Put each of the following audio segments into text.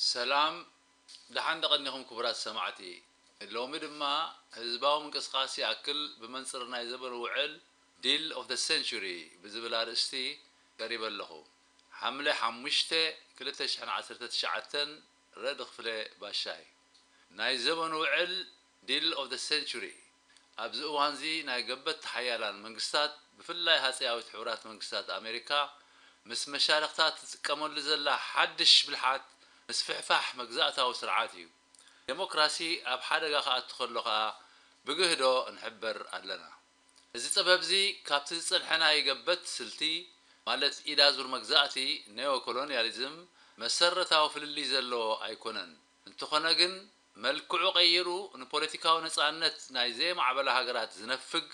ሰላም፣ ደሓን ደቐኒኹም ክቡራት ሰማዕቲ። ሎሚ ድማ ህዝባዊ ምንቅስቓስ ይኣክል ብመንጽር ናይ ዘበን ውዕል ዲል ኦፍ ዘ ሴንቹሪ ብዝብል ኣርእስቲ ቀሪበ ኣለኹ። ሓምለ ሓሙሽተ ክልተ ሽሕን ዓሰርተ ትሽዓተን፣ ረድ ክፍለ ባሻይ። ናይ ዘበን ውዕል ዲል ኦፍ ዘ ሴንቹሪ ኣብዚ እዋንዚ ናይ ገበቲ ሓያላን መንግስታት፣ ብፍላይ ሃጸያዊት ሕቡራት መንግስታት ኣሜሪካ፣ ምስ መሻርኽታ ትጥቀመሉ ዘላ ሓድሽ ብልሓት ምስፍሕፋሕ መግዛእታዊ ስርዓት እዩ። ዴሞክራሲ ኣብ ሓደጋ ክኣቱ ከሎ ከኣ ብግህዶ ንሕበር ኣለና። እዚ ጥበብዚ ካብቲ ዝጸንሐ ናይ ገበት ስልቲ፣ ማለት ኢድ ኣዙር መግዛእቲ፣ ኔዮ ኮሎንያሊዝም፣ መሰረታዊ ፍልልይ ዘለዎ ኣይኮነን። እንተኾነ ግን፣ መልክዑ ቀይሩ ንፖለቲካዊ ነጻነት ናይ ዘይማዕበላ ሃገራት ዝነፍግ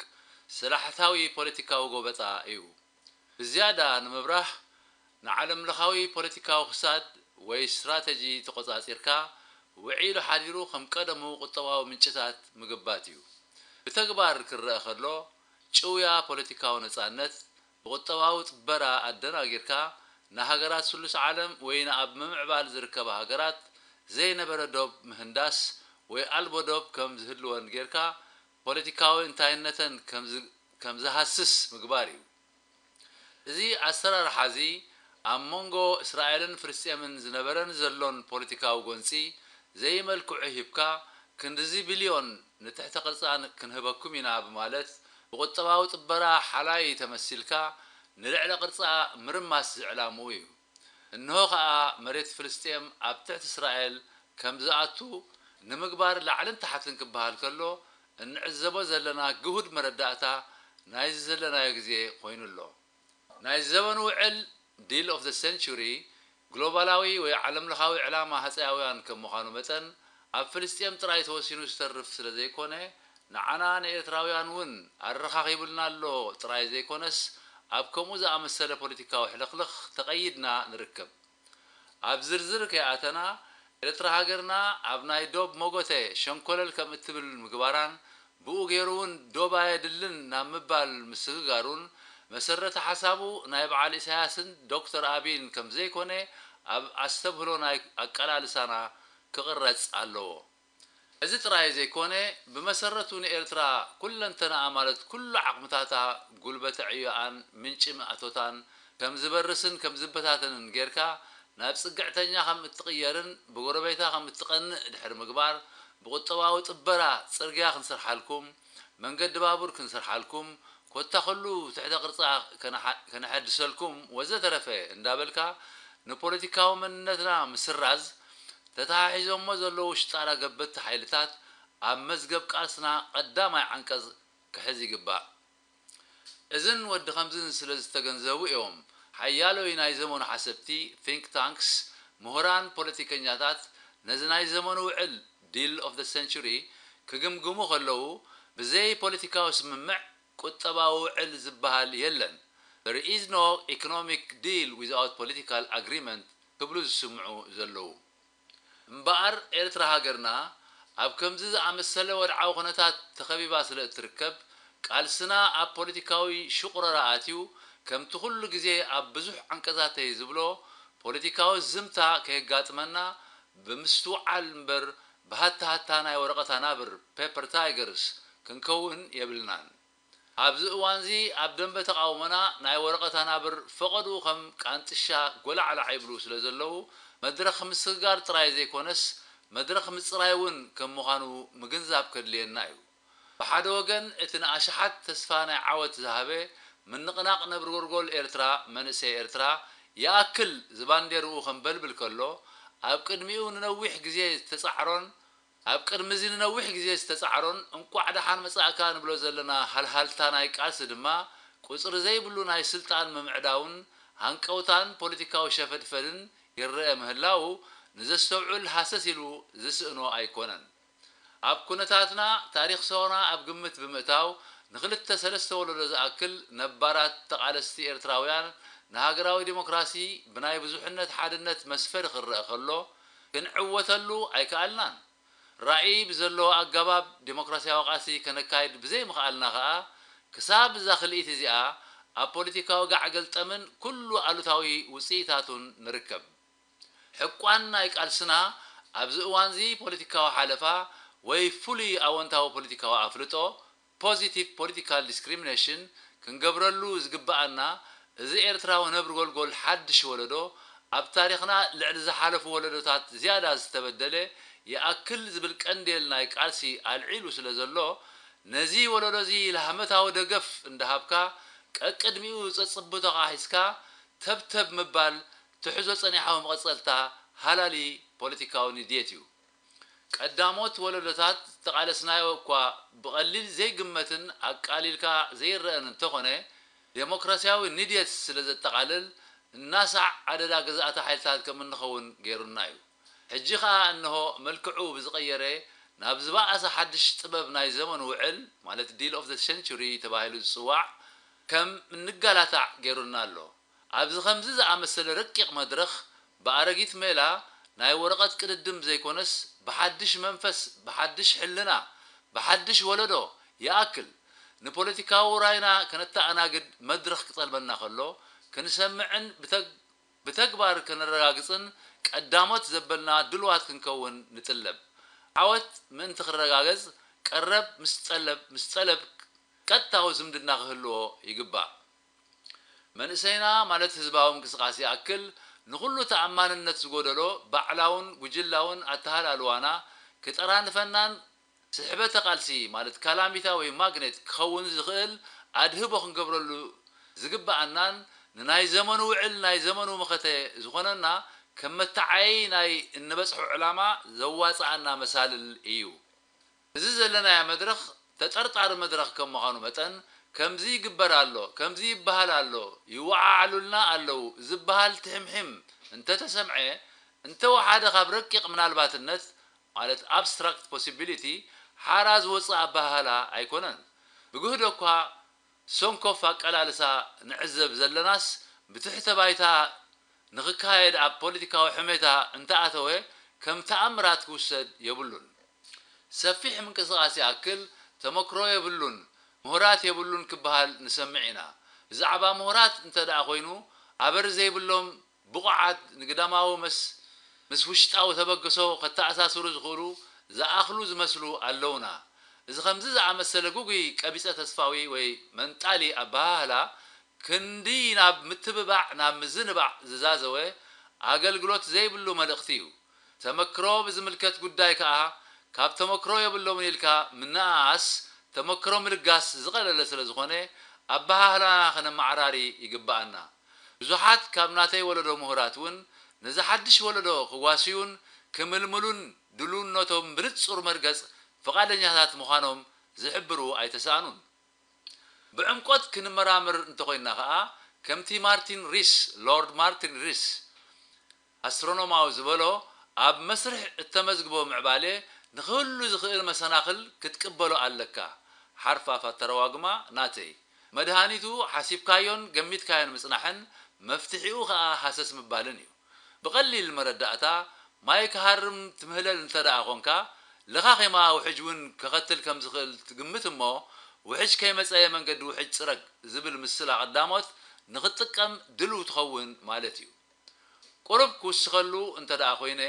ስላሕታዊ ፖለቲካዊ ጎበጣ እዩ። ብዝያዳ ንምብራህ፣ ንዓለምለኻዊ ፖለቲካዊ ክሳድ ወይ ስትራተጂ ተቖጻጺርካ፣ ውዒሉ ሓዲሩ ከም ቀደሙ ቁጠባዊ ምንጭታት ምግባት እዩ። ብተግባር ክረአ ከሎ፣ ጭውያ ፖለቲካዊ ነጻነት፣ ብቁጠባዊ ጥበራ ኣደናጊርካ፣ ንሃገራት ስሉስ ዓለም ወይ ንኣብ ምምዕባል ዝርከባ ሃገራት ዘይነበረ ዶብ ምህንዳስ ወይ ኣልቦ ዶብ ከም ዝህልወን ጌርካ፣ ፖለቲካዊ እንታይነተን ከም ዝ-፣ ከም ዝሃስስ ምግባር እዩ። እዚ ኣሰራርሓ እዚ ኣብ መንጎ እስራኤልን ፍልስጤምን ዝነበረን ዘሎን ፖለቲካዊ ጎንጺ ዘይመልክዑ ሂብካ፣ ክንድዚ ቢልዮን ንትሕተ ቅርጻ ክንህበኩም ኢና ብማለት ብቁጠባዊ ጥበራ ሓላይ ተመሲልካ ንልዕሊ ቅርጻ ምርማስ ዝዕላምኡ እዩ። እንሆ ከኣ መሬት ፍልስጤም ኣብ ትሕቲ እስራኤል ከም ዝኣቱ ንምግባር ላዕልን ታሕትን ክበሃል ከሎ እንዕዘቦ ዘለና ግሁድ መረዳእታ ናይዚ ዘለናዮ ግዜ ኮይኑ ኣሎ። ናይ ዘበን ውዕል ዲል ኦፍ ዘ ሴንቹሪ ግሎባላዊ ወይ ዓለምለኻዊ ዕላማ ሃጸያውያን ከም ምዃኑ መጠን፣ ኣብ ፍልስጤም ጥራይ ተወሲኑ ዝተርፍ ስለ ዘይኮነ፣ ንዓና ንኤርትራውያን እውን ኣረኻኺቡልና ኣሎ ጥራይ ዘይኮነስ፣ ኣብ ከምኡ ዝኣመሰለ ፖለቲካዊ ሕልኽልኽ ተቐይድና ንርከብ። ኣብ ዝርዝር ከይኣተና፣ ኤርትራ ሃገርና ኣብ ናይ ዶብ መጎተ ሸንኮለል ከም እትብል ምግባራን፣ ብኡ ገይሩ እውን ዶብ ኣየድልን ናብ ምባል ምስግጋሩን፣ መሰረተ ሓሳቡ ናይ በዓል ኢሳያስን ዶክተር ኣቢይን ከም ዘይኮነ ኣብ ኣስተብህሎ ናይ ኣቀላልሳና ክቕረጽ ኣለዎ። እዚ ጥራይ ዘይኮነ፣ ብመሰረቱ ንኤርትራ ኩለንተናኣ ማለት ኩሉ ዓቕምታታ፣ ጉልበተ ዕዮኣን ምንጪ ምእቶታን ከም ዝበርስን ከም ዝበታተንን ጌርካ፣ ናብ ጽግዕተኛ ከም እትቕየርን ብጎረቤታ ከም እትቐንእ ድሕሪ ምግባር፣ ብቁጠባዊ ጥበራ ጽርግያ ክንሰርሓልኩም፣ መንገዲ ባቡር ክንሰርሓልኩም፣ ኮታ ኩሉ ትሕተ ቅርጻ ከነሓ-፣ ከነሐድሰልኩም ወዘተረፈ እንዳበልካ፣ ንፖለቲካዊ መንነትና ምስራዝ፣ ተተሓሒዞሞ ዘለዉ ሽጣራ ገበቲ ሓይልታት ኣብ መዝገብ ቃልስና ቀዳማይ ዓንቀጽ ክሕዝ ይግባእ። እዝን ወዲ ከምዝን ስለ ዝተገንዘቡ እዮም፣ ሓያሎይ ናይ ዘመኑ ሓሰብቲ፣ ቲንክ ታንክስ፣ ምሁራን ፖለቲከኛታት፣ ነዚ ናይ ዘመኑ ውዕል፣ ዲል ኦፍ ዘ ሴንቹሪ፣ ክግምግሙ ከለዉ፣ ብዘይ ፖለቲካዊ ስምምዕ ቁጠባዊ ውዕል ዝበሃል የለን። There is no economic deal without political agreement ክብሉ ዝስምዑ ዘለዉ። እምበኣር ኤርትራ ሃገርና ኣብ ከምዚ ዝኣመሰለ ወድዓዊ ኩነታት ተኸቢባ ስለ እትርከብ፣ ቃልስና ኣብ ፖለቲካዊ ሽቑረራ ኣትዩ፣ ከምቲ ኩሉ ግዜ ኣብ ብዙሕ ዓንቀጻተይ ዝብሎ፣ ፖለቲካዊ ዝምታ ከየጋጥመና ብምስትውዓል እምበር፣ ብሃታሃታ ናይ ወረቐት ኣናብር፣ ፔፐር ታይገርስ፣ ክንከውን የብልናን። ኣብዚ እዋንዚ ኣብ ደንበ ተቓውሞና ናይ ወረቐት ኣናብር ፈቐድኡ ከም ቃንጥሻ ጎላዕላዕ ይብሉ ስለ ዘለዉ፣ መድረኽ ምስግጋር ጥራይ ዘይኮነስ፣ መድረኽ ምጽራይ እውን ከም ምዃኑ ምግንዛብ ከድልየና እዩ። ብሓደ ወገን፣ እቲ ንኣሽሓት ተስፋ ናይ ዓወት ዝሃበ ምንቕናቕ ነብሪ ጎልጎል ኤርትራ፣ መንእሰይ ኤርትራ ይኣክል ዝባንዴርኡ ከንበልብል ከሎ፣ ኣብ ቅድሚኡ ንነዊሕ ግዜ ዝተጻዕሮን፣ ኣብ ቅድሚ እዚ ንነዊሕ ግዜ ዝተጻዕሮን እንቋዕ ደሓን መጻእካ ንብሎ ዘለና ሃልሃልታ ናይ ቃልሲ ድማ፣ ቁጽሪ ዘይብሉ ናይ ስልጣን ምምዕዳውን ሃንቀውታን ፖለቲካዊ ሸፈድፈድን ይረአ ምህላዉ ንዘስተውዕል ሃሰስ ኢሉ ዝስእኖ ኣይኮነን። ኣብ ኩነታትና ታሪኽ ሰውና ኣብ ግምት ብምእታው፣ ንኽልተ ሰለስተ ወለዶ ዝኣክል ነባራት ተቓለስቲ ኤርትራውያን ንሃገራዊ ዲሞክራሲ ብናይ ብዙሕነት ሓድነት መስፈሪ ክረአ ከሎ፣ ክንዕወተሉ ኣይከኣልናን። ራእይ ብዘለዎ ኣገባብ ዲሞክራስያዊ ቃልሲ ከነካይድ ብዘይምኽኣልና ከኣ፣ ክሳብ እዛ ክልኢት እዚኣ ኣብ ፖለቲካዊ ጋዕ ገልጠምን ኩሉ ኣሉታዊ ውጽኢታቱን ንርከብ። ሕቋን ናይ ቃልስና ኣብዚ እዋንዚ ፖለቲካዊ ሓለፋ ወይ ፍሉይ ኣወንታዊ ፖለቲካዊ ኣፍልጦ፣ positive political discrimination፣ ክንገብረሉ ዝግብኣና፣ እዚ ኤርትራዊ ነብሪ ጎልጎል ሓድሽ ወለዶ ኣብ ታሪኽና ልዕሊ ዝሓለፉ ወለዶታት ዝያዳ ዝተበደለ ይኣክል ዝብል ቀንዴል ናይ ቃልሲ ኣልዒሉ ስለ ዘሎ፣ ነዚ ወለዶዚ ላህመታዊ ደገፍ እንዳሃብካ ቀቅድሚኡ ጸጽብቶኻ ሒዝካ ተብተብ ምባል ትሕዞ ጸኒሓዊ መቐጸልታ ሃላሊ ፖለቲካዊ ንድየት እዩ። ቀዳሞት ወለዶታት ዝተቓለስናዮ እኳ ብቐሊል ዘይግመትን ኣቃሊልካ ዘይረኣን እንተኾነ፣ ዴሞክራሲያዊ ንድየት ስለ ዘጠቓልል እናሳዕ ኣደዳ ገዛእቲ ሓይልታት ከም እንኸውን ገይሩና እዩ። ሕጂ ኸኣ እንሆ መልክዑ ብዝቐየረ ናብ ዝበኣሰ ሓድሽ ጥበብ ናይ ዘመኑ ውዕል ማለት deal of the century ተባሂሉ ዝጽዋዕ ከም እንጋላታዕ ገይሩና ኣሎ። ኣብዚ ከምዚ ዝኣመሰለ ረቂቕ መድረኽ ብኣረጊት ሜላ ናይ ወረቐት ቅድድም ዘይኮነስ ብሓድሽ መንፈስ፣ ብሓድሽ ሕልና፣ ብሓድሽ ወለዶ ይኣክል ንፖለቲካዊ ውራይና ከነተኣናግድ መድረኽ ክጠልበና ከሎ ክንሰምዕን ብተግ ብተግባር ከነረጋግጽን ቀዳሞት ዘበልና ድሉዋት ክንከውን ንጥለብ። ዓወት ምእንቲ ክረጋገጽ ቀረብ ምስ ጸለብ ምስ ጸለብ ቀጥታዊ ዝምድና ክህልዎ ይግባእ። መንእሰይና ማለት ህዝባዊ ምንቅስቃስ ይኣክል ንኹሉ ተኣማንነት ዝጎደሎ ባዕላውን ጉጅላውን ኣተሃላልዋና ክጠራንፈናን ስሕበተ ቃልሲ ማለት ካላሚታ ወይ ማግኔት ክኸውን ዝኽእል ኣድህቦ ክንገብረሉ ዝግብኣናን ንናይ ዘመኑ ውዕል ናይ ዘመኑ መኸተ ዝኾነና ከም መተዓየዪ ናይ እንበጽሖ ዕላማ ዘዋጽኣና መሳልል እዩ። እዚ ዘለናዮ መድረኽ ተጠርጣሪ መድረኽ ከም ምዃኑ መጠን ከምዚ ይግበር ኣሎ፣ ከምዚ ይበሃል ኣሎ፣ ይወዓዓሉልና ኣለዉ ዝበሃል ትሕምሒም እንተተሰምዐ እንተወሓደ ካብ ረቂቕ ምናልባትነት ማለት abstract possibility ሓራ ዝወጽእ ኣበሃህላ ኣይኮነን። ብግህዶ እኳ ሰንኮፍ ኣቀላልሳ ንዕዘብ ዘለናስ ብትሕተ ባይታ ንኽካየድ ኣብ ፖለቲካዊ ሕሜታ እንተኣተወ ከም ተኣምራት ክውሰድ የብሉን። ሰፊሕ ምንቅስቓስ ይኣክል ተመክሮ የብሉን፣ ምሁራት የብሉን ክበሃል ንሰምዕ ኢና። ብዛዕባ ምሁራት እንተ ደኣ ኮይኑ ኣበር ዘይብሎም ብቑዓት ንግዳማዊ መስ ምስ ውሽጣዊ ተበግሶ ከተኣሳስሩ ዝኽእሉ ዝኣኽሉ ዝመስሉ ኣለውና። እዚ ከምዚ ዝኣመሰለ ግጉይ ቀቢጸ ተስፋዊ ወይ መንጣሊ ኣበሃህላ ክንዲ ናብ ምትብባዕ ናብ ምዝንባዕ ዝዛዘወ ኣገልግሎት ዘይብሉ መልእኽቲ እዩ። ተመክሮ ብዝምልከት ጉዳይ ከኣ ካብ ተመክሮ የብሎምን ኢልካ ምንኣኣስ ተመክሮ ምልጋስ ዝቐለለ ስለ ዝኾነ ኣበሃህላና ከነመዓራሪ ይግብኣና። ብዙሓት ካብ ናተይ ወለዶ ምሁራት እውን ነዚ ሓድሽ ወለዶ ክዋስዩን ክምልምሉን ድልውነቶም ብንጹር መርገጽ ፍቓደኛታት ምዃኖም ዝሕብሩ ኣይተሳእኑን። ብዕምቆት ክንመራመር እንተኾይንና ኸኣ ከምቲ ማርቲን ሪስ፣ ሎርድ ማርቲን ሪስ ኣስትሮኖማዊ ዝበሎ ኣብ መስርሕ እተመዝግቦ ምዕባሌ ንኽህሉ ዝኽእል መሰናኽል ክትቅበሎ ኣለካ። ሓርፋፍ ኣተረዋጉማ ናተይ። መድሃኒቱ ሓሲብካዮን ገሚትካዮን ምጽናሕን መፍትሒኡ ኸኣ ሃሰስ ምባልን እዩ። ብቐሊል መረዳእታ ማይ ክሃርም ትምህለል እንተ ደኣ ኾንካ ለኻኺማ ውሕጅ እውን ከኸትል ከም ዝኽእል ትግምት እሞ ውሕጅ ከይመጸየ መንገዲ ውሕጅ ጽረግ ዝብል ምስላ ቀዳሞት ንኽትጥቀም ድሉው ትኸውን ማለት እዩ። ቁሩብ ክውስኸሉ እንተ ደኣ ኮይነ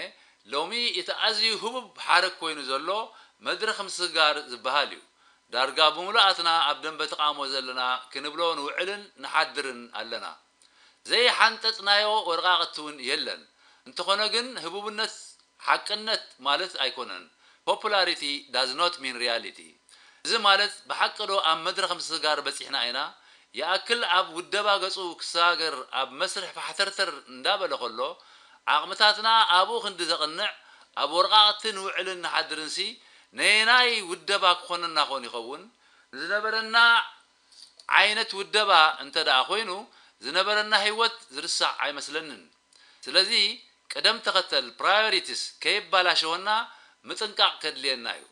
ሎሚ እቲ ኣዝዩ ህቡብ ሓረግ ኮይኑ ዘሎ መድረኽ ምስግጋር ዝበሃል እዩ። ዳርጋ ብምሉኣትና ኣብ ደንበ ተቓውሞ ዘለና ክንብሎ ንውዕልን ንሓድርን ኣለና። ዘይሓንጠጥናዮ ወረቓቕቲ እውን የለን። እንተኾነ ግን ህቡብነት ሓቅነት ማለት ኣይኮነን። Popularity does not mean reality። እዚ ማለት ብሓቂ ዶ ኣብ መድረኽ ምስግጋር በጺሕና ኢና? ይኣክል ኣብ ውደባ ገጹ ክሰጋገር ኣብ መስርሕ ፋሕተርተር እንዳበለ ከሎ ዓቕምታትና ኣብኡ ክንዲ ዘቕንዕ ኣብ ወረቓቕቲ ንውዕልን ንሓድርንሲ ነየናይ ውደባ ክኾነና ኾን ይኸውን? ንዝነበረና ዓይነት ውደባ እንተ ደኣ ኮይኑ ዝነበረና ህይወት ዝርሳዕ ኣይመስለንን። ስለዚ ቅደም ተኸተል priorities ከየባላሸወና ምጥንቃቕ ከድልየና እዩ።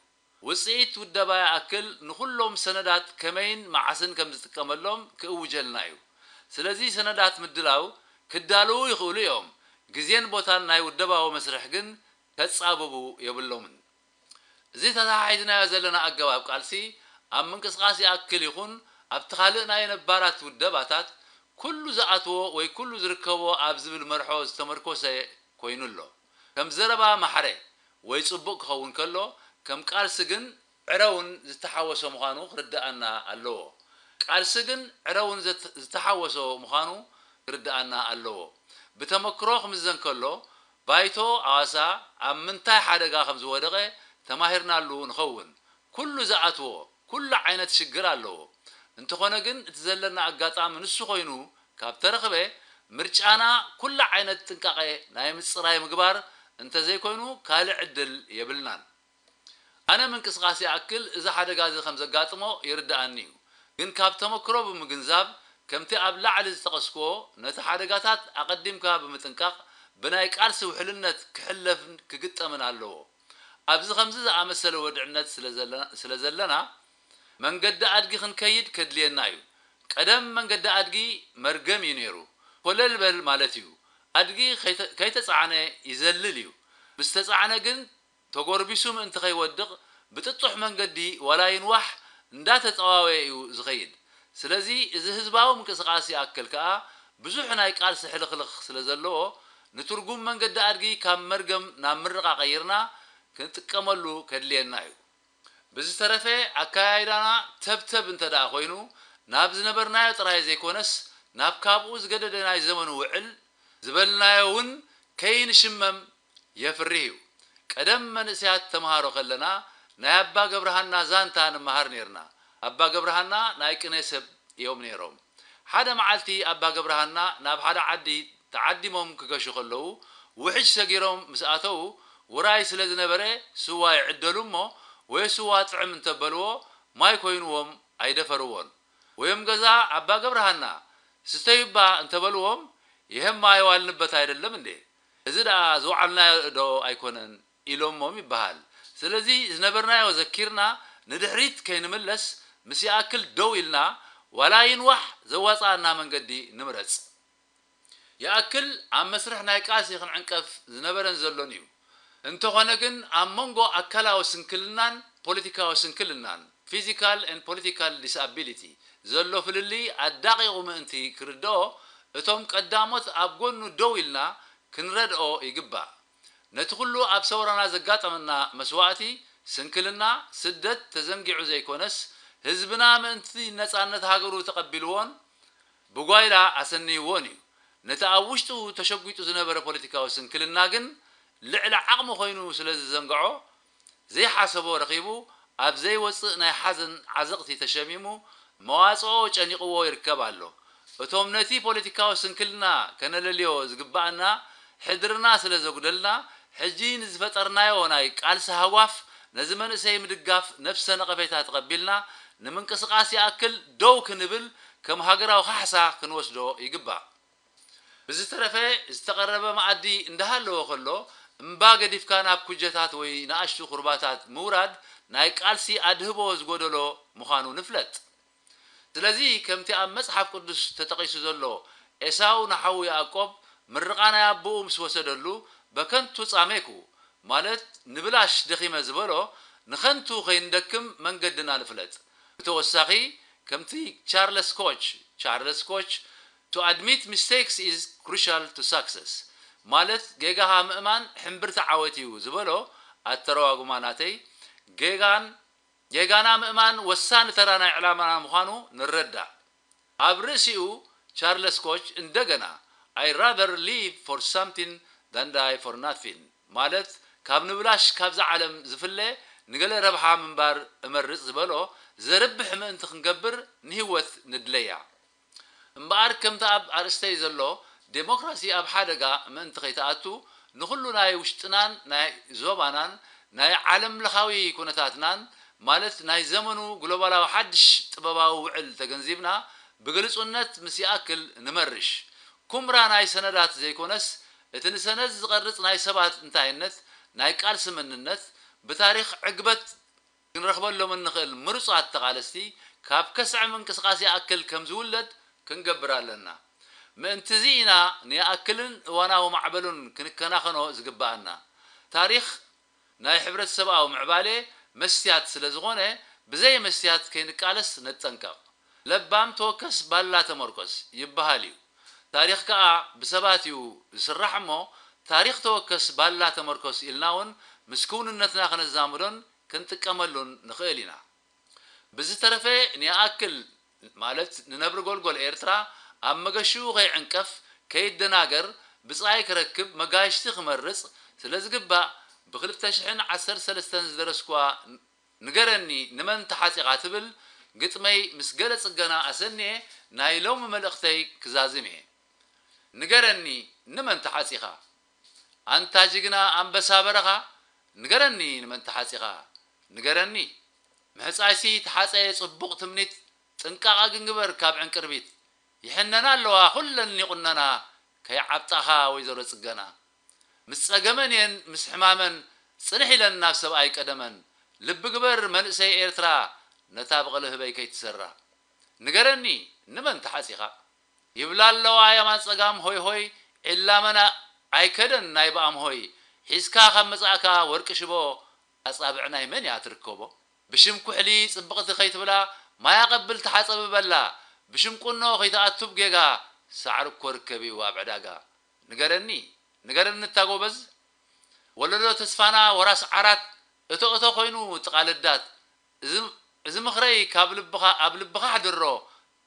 ውጽኢት ውደባ ይኣክል ንኹሎም ሰነዳት ከመይን መዓስን ከም ዝጥቀመሎም ክእውጀልና እዩ። ስለዚ ሰነዳት ምድላው ክዳለዉ ይኽእሉ እዮም። ግዜን ቦታን ናይ ውደባዊ መስርሕ ግን ከጻብቡ የብሎምን። እዚ ተተሓሒዝናዮ ዘለና ኣገባብ ቃልሲ ኣብ ምንቅስቓስ ይኣክል ይኹን ኣብቲ ካልእ ናይ ነባራት ውደባታት ኩሉ ዝኣትዎ ወይ ኩሉ ዝርከቦ ኣብ ዝብል መርሖ ዝተመርኮሰ ኮይኑ ኣሎ። ከም ዘረባ ማሕረ ወይ ጽቡቕ ክኸውን ከሎ፣ ከም ቃልሲ ግን ዕረውን ዝተሓወሶ ምዃኑ ክርድኣና ኣለዎ። ቃልሲ ግን ዕረውን ዘት-፣ ዝተሓወሶ ምዃኑ ክርድኣና ኣለዎ። ብተመክሮ ክምዘን ከሎ፣ ባይቶ ኣዋሳ ኣብ ምንታይ ሓደጋ ከም ዝወደቐ ተማሂርናሉ ንኸውን። ኩሉ ዝኣትዎ፣ ኩሉ ዓይነት ሽግር ኣለዎ። እንተኾነ ግን እቲ ዘለና ኣጋጣሚ ንሱ ኮይኑ ካብ ተረኽበ፣ ምርጫና ኩሉ ዓይነት ጥንቃቐ ናይ ምጽራይ ምግባር እንተዘይኮይኑ ካልእ ዕድል የብልናን። ኣነ ምንቅስቓስ ይኣክል እዚ ሓደጋ እዚ ከም ዘጋጥሞ ይርድኣኒ እዩ። ግን ካብ ተመክሮ ብምግንዛብ፣ ከምቲ ኣብ ላዕሊ ዝጠቐስክዎ፣ ነቲ ሓደጋታት ኣቐዲምካ ብምጥንቃቕ ብናይ ቃልሲ ውሕልነት ክሕለፍን ክግጠምን ኣለዎ። ኣብዚ ከምዚ ዝኣመሰለ ወድዕነት ስለ ዘለና፣ ስለ ዘለና፣ መንገዲ ኣድጊ ክንከይድ ከድልየና እዩ። ቀደም መንገዲ ኣድጊ መርገም እዩ ነይሩ። ኮለል በል ማለት እዩ። ኣድጊ ከይተ-፣ ከይተጻዕነ ይዘልል እዩ። ምስ ተጻዕነ ግን ተጎርቢሱ ምእንቲ ከይወድቕ ብጥጡሕ መንገዲ ዋላ ይንዋሕ እንዳተጠዋወየ እዩ ዝኸይድ። ስለዚ እዚ ህዝባዊ ምንቅስቓስ ይኣክል ከኣ ብዙሕ ናይ ቃልሲ ሕልኽልኽ ስለ ዘለዎ ንትርጉም መንገዲ ኣድጊ ካብ መርገም ናብ ምርቓ ቀይርና ክንጥቀመሉ ከድልየና እዩ። ብዝተረፈ ኣከያይዳና ተብተብ እንተ ደኣ ኮይኑ ናብ ዝነበርናዮ ጥራይ ዘይኮነስ ናብ ካብኡ ዝገደደ ናይ ዘመኑ ውዕል ዝበልናዮ እውን ከይንሽመም የፍርህ እዩ። ቀደም መንእሰያት ተምሃሮ ከለና ናይ ኣባ ገብረሃና ዛንታ ንመሃር ነይርና። ኣባ ገብረሃና ናይ ቅኔ ሰብ እዮም ነይሮም። ሓደ መዓልቲ ኣባ ገብረሃና ናብ ሓደ ዓዲ ተዓዲሞም ክገሹ ከለዉ ውሕጅ ሰጊሮም ምስ ኣተዉ ውራይ ስለ ዝነበረ ስዋ ይዕደሉ እሞ ወየ ስዋ ጥዕም እንተበልዎ ማይ ኮይንዎም ኣይደፈርዎን። ወዮም ገዛ ኣባ ገብረሃና ስተዩባ እንተበልዎም ይሄማ የዋልንበት አይደለም እንዴ? እዚ ደኣ ዝወዓልናዮ ዶ ኣይኮነን ኢሎሞም ይበሃል። ስለዚ ዝነበርናዮ ዘኪርና ንድሕሪት ከይንምለስ ምስ ይኣክል ደው ኢልና ዋላ ይንዋሕ ዘዋጽኣና መንገዲ ንምረጽ። ይኣክል ኣብ መስርሕ ናይ ቃልሲ ክንዕንቀፍ ዝነበረን ዘሎን እዩ። እንተኾነ ግን ኣብ መንጎ ኣካላዊ ስንክልናን ፖለቲካዊ ስንክልናን፣ physical and political disability፣ ዘሎ ፍልልይ ኣዳቒቑ ምእንቲ ክርድኦ እቶም ቀዳሞት ኣብ ጎኑ ደው ኢልና ክንረድኦ ይግባእ። ነቲ ኩሉ ኣብ ሰውራና ዘጋጠመና መስዋእቲ፣ ስንክልና፣ ስደት ተዘንጊዑ ዘይኮነስ ህዝብና ምእንቲ ነጻነት ሃገሩ ተቐቢልዎን ብጓይላ ኣሰንይዎን እዩ። ነቲ ኣብ ውሽጡ ተሸጒጡ ዝነበረ ፖለቲካዊ ስንክልና ግን ልዕሊ ዓቕሚ ኮይኑ ስለ ዝዘንግዖ ዘይሓሰቦ ረኺቡ ኣብ ዘይወጽእ ናይ ሓዘን ዓዘቕቲ ተሸሚሙ መዋጽኦ ጨኒቕዎ ይርከብ ኣሎ። እቶም ነቲ ፖለቲካዊ ስንክልና ከነለልዮ ዝግብኣና ሕድርና ስለ ዘጉደልና ሕጂ ንዝፈጠርናዮ ናይ ቃልሲ ሃጓፍ ነዚ መንእሰይ ምድጋፍ ነብሰ ነቐፌታ ተቐቢልና ንምንቅስቓስ ይኣክል ደው ክንብል ከም ሃገራዊ ካሕሳ ክንወስዶ ይግባእ። ብዝተረፈ ዝተቐረበ መኣዲ እንዳሃለወ ከሎ እምባ ገዲፍካ ናብ ኩጀታት ወይ ንኣሽቱ ኩርባታት ምውራድ ናይ ቃልሲ ኣድህቦ ዝጎደሎ ምዃኑ ንፍለጥ። ስለዚ ከምቲ ኣብ መጽሓፍ ቅዱስ ተጠቒሱ ዘሎ ኤሳው ንሓዉ ያዕቆብ ምርቓ ናይ ኣቦኡ ምስ ወሰደሉ በከንቱ ጻሜኩ ማለት ንብላሽ ደኺመ ዝበሎ ንኸንቱ ከይንደክም መንገድና ንፍለጥ። ብተወሳኺ ከምቲ ቻርለስ ኮች፣ ቻርለስ ኮች to admit mistakes is crucial to success ማለት ጌጋኻ ምእማን ሕምብርቲ ዓወት እዩ ዝበሎ ኣተረዋጉማ ናተይ ጌጋን ጌጋና ምእማን ወሳኒ ተራ ናይ ዕላማና ምዃኑ ንረዳእ። ኣብ ርእሲኡ ቻርለስ ኮች እንደገና I rather live for something than die for nothing ማለት ካብ ንብላሽ ካብዛ ዓለም ዝፍለ ንገለ ረብሓ ምንባር እመርጽ ዝበሎ ዘርብሕ ምእንቲ ክንገብር ንህይወት ንድለያ። እምበኣር ከምቲ ኣብ ኣርእስተይ ዘሎ ዴሞክራሲ ኣብ ሓደጋ ምእንቲ ከይትኣቱ ንኹሉ ናይ ውሽጥናን ናይ ዞባናን ናይ ዓለም ለኻዊ ኩነታትናን ማለት ናይ ዘመኑ ግሎባላዊ ሓድሽ ጥበባዊ ውዕል ተገንዚብና ብግልጹነት ምስ ይኣክል ንመርሽ። ኩምራ ናይ ሰነዳት ዘይኮነስ እቲ ንሰነድ ዝቐርጽ ናይ ሰባት እንታይነት ናይ ቃልሲ መንነት ብታሪኽ ዕግበት ክንረኽበሎም እንኽእል ምሩጻት ተቓለስቲ ካብ ከስዐ ምንቅስቓስ ይኣክል ከም ዝውለድ ክንገብር ኣለና። ምእንቲ እዚ ኢና ንይኣክልን እዋናዊ ማዕበሉን ክንከናኸኖ ዝግብኣና። ታሪኽ ናይ ሕብረተሰብኣዊ ምዕባሌ መስትያት ስለ ዝኾነ ብዘይ መስትያት ከይንቃለስ ነጠንቀቕ። ለባም ተወከስ ባላ ተመርኮስ ይበሃል እዩ። ታሪኽ ከኣ ብሰባት እዩ ዝስራሕ እሞ ታሪኽ ተወከስ ባላ ተመርኮስ ኢልና እውን ምስ ክውንነትና ከነዛምዶን ክንጥቀመሉን ንኽእል ኢና። ብዝተረፈ ንይኣክል ማለት ንነብሪ ጎልጎል ኤርትራ ኣብ መገሽኡ ከይዕንቀፍ፣ ከይደናገር፣ ብጻይ ክረክብ፣ መጋየሽቲ ክመርጽ ስለ ዝግባእ፣ ብ ክልተ ሽሕን ዓሰርተ ሰለስተን ዝደረስኩዋ ንገረኒ ንመን ተሓጺኻ ትብል ግጥመይ ምስ ገለ ጽገና ኣሰንየ ናይ ሎሚ መልእኽተይ ክዛዝም እየ። ንገረኒ ንመን ተሓጺኻ? ኣንታ ጅግና ኣንበሳ በረኻ፣ ንገረኒ ንመን ተሓጺኻ? ንገረኒ። ምሕጻይሲ ተሓጸየ ጽቡቕ ትምኒት፣ ጥንቃቐ ግን ግበር ካብ ዕንቅርቢት። ይሕነና ኣለዋ ኩለን ይቑነና፣ ከይዓብጣኻ ወይዘሮ ጽገና። ምስ ጸገመን እየን ምስ ሕማመን፣ ጽንሕ ኢለን ናብ ሰብኣይ ቀደመን። ልቢ ግበር መንእሰይ ኤርትራ፣ ነታ ብቕሊ ህበይ ከይትሰራ። ንገረኒ ንመን ተሓጺኻ? ይብላ ኣለዋ የማን ጸጋም ሆይ ሆይ፣ ዕላመን ኣይከደን ናይ ብኣም ሆይ። ሒዝካ ካብ መጻእካ ወርቂ ሽቦ፣ ኣጻብዕ ናይ መን እያ ትርከቦ? ብሽም ኩሕሊ ጽብቕቲ ከይትብላ፣ ማይ ኣቐብል ተሓጸቢ በላ። ብሽም ቁኖ ከይትኣቱ ብ ጌጋ፣ ሳዕሪ እኮ ርከብ እዩ ኣብ ዕዳጋ። ንገረኒ፣ ንገረኒ እታ ጎበዝ፣ ወለዶ ተስፋና ወራስ ዓራት፣ እቶ እቶ ኮይኑ ጥቓ ልዳት። እዚ፣ እዚ ምኽረይ ካብ ልብኻ፣ ኣብ ልብኻ ኣሕድሮ፣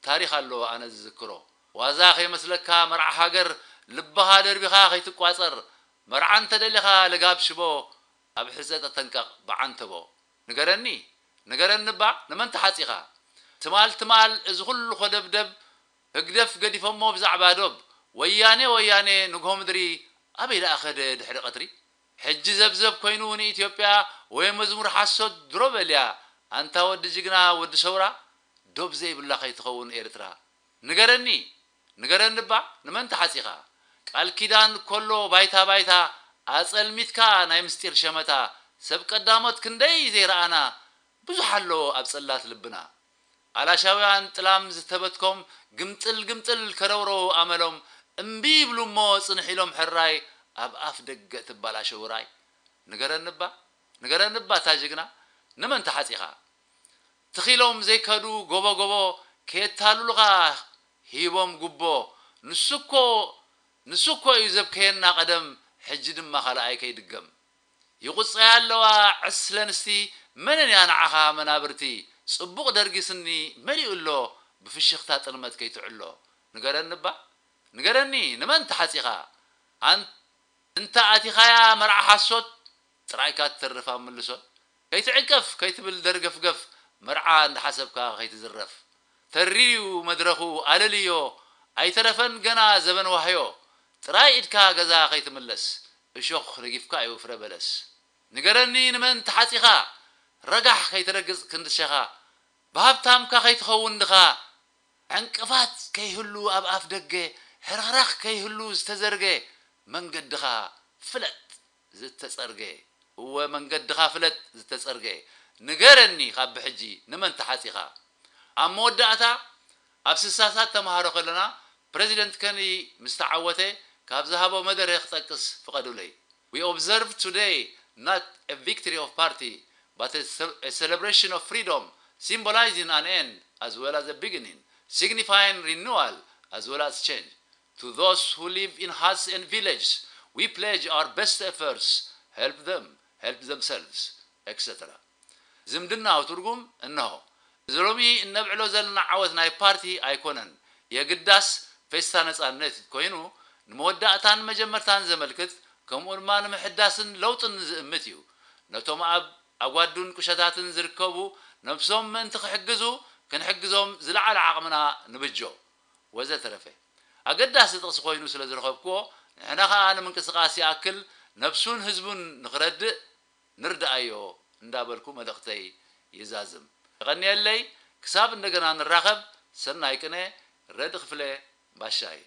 ታሪኽ ኣሎ ኣነ ዝዝክሮ። ዋዛ ከይመስለካ መርዓ ሃገር፣ ልብኻ ደርቢኻ ከይትቋጸር፣ መርዓ እንተደሊኻ ልጋብ ሽቦ፣ ኣብ ሕጸ ተጠንቀቕ ብዓንተቦ። ንገረኒ፣ ንገረኒ እባ ንመን ተሓጺኻ? ትማል ትማል እዚ ኩሉ ኮደብደብ ህግደፍ ገዲፎሞ ብዛዕባ ዶብ። ወያኔ ወያኔ ንግሆ ምድሪ ኣበይ ደኣ ከደ ድሕሪ ቀትሪ? ሕጂ ዘብዘብ ኮይኑ ንኢትዮጵያ ወይ መዝሙር ሓሶት ድሮ በልያ። ኣንታ ወዲ ጅግና ወዲ ሰውራ፣ ዶብ ዘይብላ ከይትኸውን ኤርትራ። ንገረኒ ንገረኒ እባ ንመን ተሓጺኻ? ቃል ኪዳን ኮሎ ባይታ ባይታ ኣጸልሚትካ ናይ ምስጢር ሸመታ። ሰብ ቀዳሞት ክንደይ ዘይረኣና ብዙሕ ኣሎ ኣብ ጽላት ልብና። ኣላሻውያን ጥላም ዝተበትኮም ግምጥል ግምጥል ከረውረው ኣመሎም እምቢ ይብሉ እሞ ጽንሕ ኢሎም ሕራይ ኣብ ኣፍ ደገ ትባላሸው ራይ። ንገረኒ እባ ንገረኒ እባ እታ ጅግና ንመን ተሓጺኻ? ትኺሎም ዘይከዱ ጎቦ ጎቦ ከየታልሉኻ ሂቦም ጉቦ። ንሱ እኮ ንሱ እኮ እዩ ዘብከየና ቀደም፣ ሕጂ ድማ ካልኣይ ከይድገም። ይቑጸያ ኣለዋ ዕስለ ኣንስቲ መነን እያ ንዓኻ መናብርቲ። ጽቡቕ ደርጊ ስኒ መሊኡ ኣሎ ብፍሽኽታ ጥልመት ከይትዕሎ። ንገረኒ እባ ንገረኒ ንመን ተሓጺኻ? ኣን እንተ ኣቲኻያ መርዓ ሓሶት ጥራይካ ትተርፍ ኣብ ምልሶት። ከይትዕንቀፍ ከይትብል ደርገፍገፍ መርዓ እንዳሓሰብካ ከይትዝረፍ። ተሪርዩ መድረኹ ኣለልዮ ኣይተረፈን ገና ዘበን ዋህዮ። ጥራይ ኢድካ ገዛ ከይትምለስ እሾኽ ረጊፍካ እዩ ፍረ በለስ። ንገረኒ ንመን ተሓጺኻ ረጋሕ ከይትረግጽ ክንዲ ሸኻ። ብሃብታምካ ከይትኸውን ድኻ ዕንቅፋት ከይህሉ ኣብ ኣፍ ደገ ሕርኽራኽ ከይህሉ ዝተዘርገ መንገድኻ ፍለጥ ዝተጸርገ እወ መንገድኻ ፍለጥ ዝተጸርገ ንገረኒ ካብ ብሕጂ ንመን ተሓጺኻ ኣብ መወዳእታ ኣብ ስሳሳት ተምሃሮ ከለና ፕረዚደንት ከነዲ ምስ ተዓወተ ካብ ዝሃቦ መደረ ክጠቅስ ፍቐዱለይ We observe today not a victory of party, but a, ce- a celebration of freedom, symbolizing an end as well as a beginning, signifying renewal as well as change. To those who live in huts and villages, we pledge our best efforts, help them, help themselves, et cetera. ዝምድናዊ ትርጉም እነሆ። እዚ ሎሚ እነብዕሎ ዘለና ዓወት ናይ ፓርቲ ኣይኮነን፣ የግዳስ ፌስታ ነጻነት ኮይኑ ንመወዳእታን መጀመርታን ዘመልክት ከምኡ ድማ ንምሕዳስን ለውጥን ዝእምት እዩ። ነቶም ኣብ ኣጓዱን ቁሸታትን ዝርከቡ ነብሶም ምእንቲ ክሕግዙ ክንሕግዞም ዝለዓለ ዓቕምና ንብጆ። ወዘተረፈ ኣገዳሲ ጥቕሲ ኮይኑ ስለ ዝረኸብክዎ ንሕና ኸኣ ንምንቅስቓስ ይኣክል ነብሱን ህዝቡን ንኽረድእ ንርድኣዮ እንዳበልኩ መልእኽተይ ይዛዝም። የቐንየለይ ክሳብ እንደገና ንራኸብ ሰናይ ቅነ ረዲ ክፍለ ባሻይ።